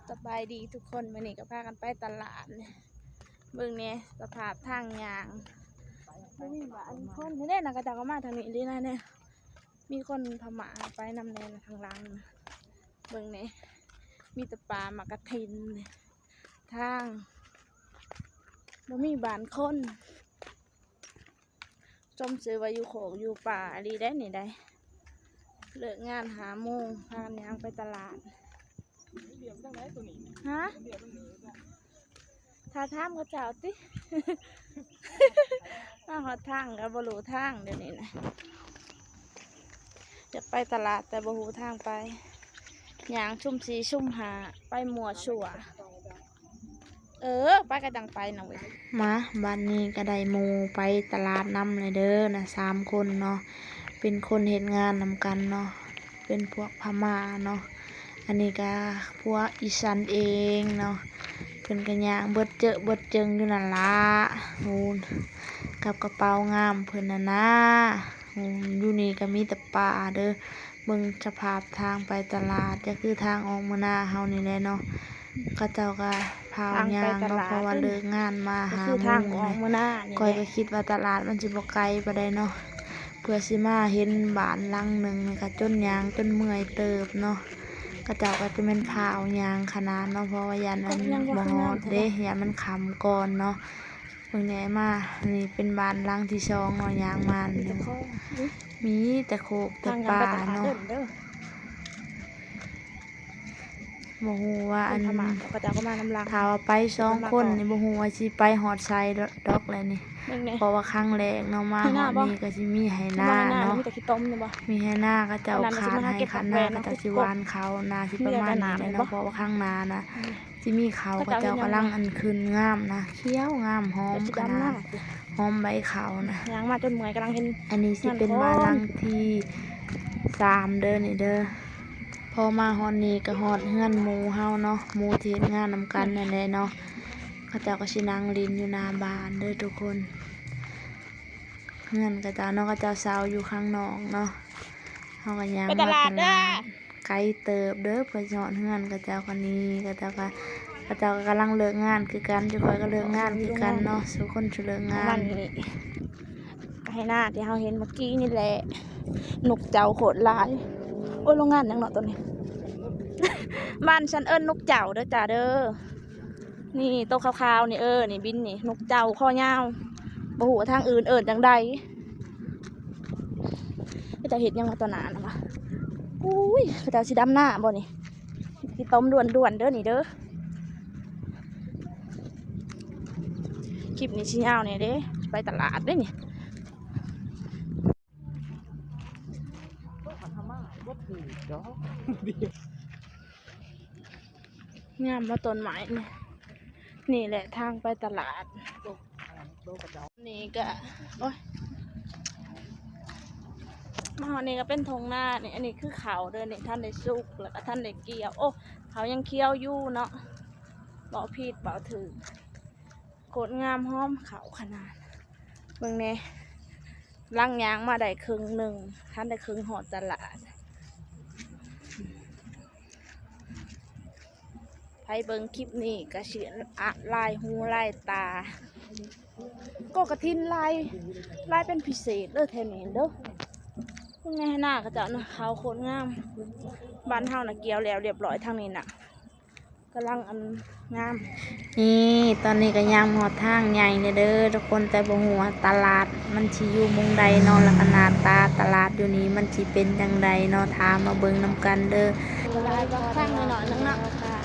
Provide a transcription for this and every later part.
ສະບາຍດີທຸກຄົນ ມື້ນີ້ກໍພາກັນໄປຕະຫຼາດ. ເບິ່ງແດ່ສະພາບທາງຍ່າງ ບໍ່ມີບ້ານຄົນ. ນີ້ເດ້ນະ ເຂົາເຈົ້າກໍມາທາງນີ້ເດ້ນະ. ນີ້ມີຄົນພະມ້າໄປນຳແດ່ນະ ທາງຫຼັງນະ. ເບິ່ງແດ່ ມີແຕ່ປ່າໝາກກະທິນ. ທາງ ບໍ່ມີບ້ານຄົນ. ສົມຊື່ວ່າຢູ່ໂຄກຢູ່ປ່າອີ່ຫຼີໄດ໋ນີ້ໄດ໋. ເລີກງານຫ້າໂມງ ພາກັນຍ່າງໄປຕະຫຼາດ. ຮະ? ຖ້າຖາມເຂົາເຈົ້າຕິ. ມາຮອດທາງກໍບໍ່ຮູ້ທາງດຽວນີ້ນະ. ຢາກໄປຕະຫຼາດແຕ່ບໍ່ຮູ້ທາງໄປ. ຍ່າງຊຸ່ມສີ່ຊຸ່ມຫ້າ ໄປມົ້ວຊົ່ວ. ເອີ ໄປກໍຈັ່ງໄປນະເວີຍ. ມາ ບັດນີ້ກໍໄດ້ໝູ່ໄປຕະຫຼາດນຳແລ້ວເດີນະ ສາມຄົນເນາະ. ເປັນຄົນເຮັດງານນຳກັນເນາະ ເປັນພວກພະມ້າເນາະ. ອັນນີ້ກໍພວກອີ່ສັນເອງເນາະ. ເພິ່ນກໍຍ່າງເບີດເຈີເບີດເຈີຢູ່ນັ້ນລະ ໂອ້ ກັບກະເປົາງາມເພິ່ນຫັ້ນນະ. ໂອ້ ຢູ່ນີ້ກໍມີແຕ່ປ່າເດີ. ເບິ່ງສະພາບທາງໄປຕະຫຼາດ ກໍຄືທາງອອກເມືອນາເຮົານີ້ແຫຼະເນາະ. ເຂົາເຈົ້າກໍພາວຍ່າງເນາະ ເພາະວ່າເລີກງານມາຫ້າໂມງ ຂ້ອຍກໍຄິດວ່າຕະຫຼາດມັນຊິບໍ່ໄກປານໃດເນາະ. ເພື່ອຊິມາເຫັນບ້ານຫຼັງໜຶ່ງນີ້ກໍຈົນຍ່າງຈົນເມື່ອຍເຕີບເນາະ. ເຂົາເຈົ້າກໍຈະແມ່ນພາວຍ່າງຂະໜາດເນາະ ເພາະວ່າຢ້ານມັນບໍ່ຮອດເດ້ ຢ້ານມັນຄ່ຳກ່ອນເນາະ. ເບິ່ງແດ່ມາ ນີ້ເປັນບ້ານຫຼັງທີສອງເນາະ ຍ່າງມານີ້ ມີແຕ່ໂຄກແຕ່ປ່າເນາະ. ບໍ່ຮູ້ວ່າອັນ ຖ້າວ່າໄປສອງຄົນນີ້ ບໍ່ຮູ້ວ່າຊິໄປຮອດໃສດອກແຫຼະນີ້. ເພາະວ່າຄັ້ງແລກເນາະ ມາຮອດນີ້ກໍຊິມີໄຮ່ນາເນາະ ມີໄຮ່ນາ ເຂົາເຈົ້າຂາດໄຮ່ຂາດນາ ເຂົາເຈົ້າຊິຫວ່ານເຂົ້ານາ ຊິປະມານນີ້ແຫຼະເນາະ. ເພາະວ່າຄັ້ງໜ້ານະ ຊິມີເຂົ້າ ເຂົາເຈົ້າກຳລັງອັນຂຶ້ນງາມນະ ຂຽວງາມ ຫອມຂະໜາດ ຫອມໃບເຂົ້ານະ. ຍ່າງມາຈົນເມື່ອຍ ກຳລັງເຫັນ ອັນນີ້ຊິເປັນບ້ານຫຼັງທີສາມເດີນີ້ເດີ. ພໍມາຮອດນີ້ກໍຮອດເຮືອນໝູ່ເຮົາເນາະ ໝູ່ທີ່ເຮັດງານນຳກັນນັ້ນແຫຼະເນາະ. ເຂົາເຈົ້າກໍຊິນັ່ງຫຼິ້ນຢູ່ໜ້າບ້ານເດີທຸກຄົນ. ເຮືອນເຂົາເຈົ້າເນາະ ເຂົາເຈົ້າເຊົ່າຢູ່ຂ້າງນອກເນາະ. ເຮົາກໍຍ່າງມາຕະຫຼາດ ໄກເຕີບເດີ ເພື່ອຊິຮອດເຮືອນເຂົາເຈົ້າ. ຄັນນີ້ເຂົາເຈົ້າກໍ ເຂົາເຈົ້າກໍກຳລັງເລີກງານຄືກັນ ຈຸຂ້ອຍກໍເລີກງານຄືກັນເນາະ ສູ່ຄົນຊິເລີກງານ. ໄຮ່ນາທີ່ເຮົາເຫັນເມື່ອກີ້ນີ້ແຫຼະ ນົກເຈົ້າໂຄດຫຼາຍ. ໂອ້ຍ ໂຮງງານຫຍັງເນາະໂຕນີ້? ບ້ານຊັ້ນເອີ້ນນົກເຈົ້າເດີຈ້າເດີ. ນີ້ໂຕຂາວໆນີ້ ເອີ ນີ້ບິນນີ້ ນົກເຈົ້າຄໍຍາວ. ບໍ່ຮູ້ວ່າທາງອື່ນເອີ້ນຈັ່ງໃດ. ເຂົາເຈົ້າເຮັດຫຍັງມາຕໍ່ໜ້ານະວະ? ອຸ້ຍ ເຂົາເຈົ້າຊິດຳນາບໍ່ນີ້? ຂີ້ຕົມດ່ວນໆເດີນີ້ເດີ. ຄລິບນີ້ຊິຍາວແດ່ເດ້ ໄປຕະຫຼາດເດ້ນີ້. ງາມບໍ່ຕົ້ນໄມ້ນີ້. ນີ້ແຫຼະທາງໄປຕະຫຼາດ. ນີ້ກະ ໂອ້ຍ ມາຮອດນີ້ກະເປັນທົ່ງນານີ້. ອັນນີ້ຄືເຂົ້າເດີນີ້ ທັນໄດ້ສຸກ ແລ້ວກະທັນໄດ້ກ່ຽວ. ໂອ້ ເຂົາຍັງຂຽວຢູ່ເນາະ. ເວົ້າຜິດເວົ້າຖືກ. ໂຄດງາມ ຫອມເຂົ້າຂະໜາດ. ເບິ່ງແດ່ ຫຼັງຍ່າງມາໄດ້ເຄິ່ງໜຶ່ງ ທັນໄດ້ເຄິ່ງຮອດຕະຫຼາດ. ໃຜເບິ່ງຄລິບນີ້ກະຊິອະລາຍຫູລາຍຕາ ກໍກະຖິນຫຼາຍ ຫຼາຍເປັນພິເສດເດີແຖວນີ້ເດີ. ເບິ່ງໃນໄຮ່ນາເຂົາເຈົ້ານະ ເຂົ້າໂຄດງາມ. ບ້ານເຮົານະກ່ຽວແລ້ວລຽບຮ້ອຍ ທາງນີ້ນະ ກຳລັງອັນງາມ. ນີ້ ຕອນນີ້ກໍຍ່າງມາຮອດທາງໃຫຍ່ແລ້ວເດີທຸກຄົນ ແຕ່ບໍ່ຮູ້ວ່າຕະຫຼາດມັນຊິຢູ່ໝ່ອງໃດເນາະ ແລ້ວກໍໜ້າຕາຕະຫຼາດຢູ່ນີ້ມັນຊິເປັນຈັ່ງໃດເນາະ ຖ້າມາເບິ່ງນຳກັນເດີ. ທາງໜ້ອຍໆໜຶ່ງເນາະ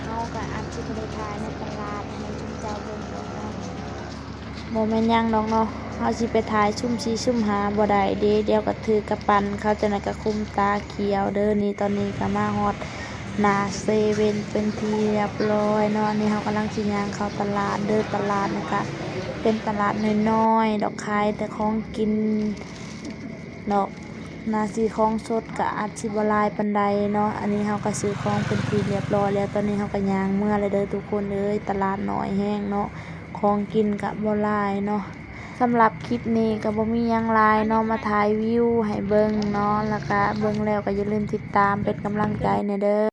ເຮົາກໍອາດຊິບໍ່ໄດ້ຖ່າຍໃນຕະຫຼາດໃຫ້ຊຸມເຈົ້າເບິ່ງດອກເນາະ. ບໍ່ແມ່ນຫຍັງດອກເນາະ ເຮົາຊິໄປຖ່າຍຊຸມສີ່ຊຸມຫ້າບໍ່ໄດ້ເດ້ ດຽວກໍຖືກກະປັ່ນເຂົາ ຈັ່ງໃດກໍຄຸມຕາຂຽວເດີ. ນີ້ ຕອນນີ້ກໍມາຮອດໜ້າເຊເວັ່ນເປັນທີ່ຮຽບຮ້ອຍເນາະ. ນີ້ເຮົາກຳລັງຊິຍ່າງເຂົ້າຕະຫຼາດເດີ. ຕະຫຼາດນີ້ກະເປັນຕະຫຼາດນ້ອຍໆດອກ ຂາຍແຕ່ຂອງກິນດອກ. ໜ້າຊິຂອງສົດກະອາດຊິບໍ່ຫຼາຍປານໃດເນາະ. ອັນນີ້ເຮົາກະຊື້ຂອງເປັນທີ່ຮຽບຮ້ອຍແລ້ວ. ຕອນນີ້ເຮົາກະຍ່າງເມືອແລ້ວເດີທຸກຄົນເອີຍ. ຕະຫຼາດນ້ອຍແຮງເນາະ. ຂອງກິນກະບໍ່ຫຼາຍເນາະ. ສຳລັບຄລິບນີ້ກະບໍ່ມີຫຍັງຫຼາຍເນາະ. ມາຖ່າຍວິວໃຫ້ເບິ່ງເນາະ. ແລ້ວກະເບິ່ງແລ້ວກະຢ່າລືມຕິດຕາມເປັນກຳລັງໃຈແດ່ເດີ.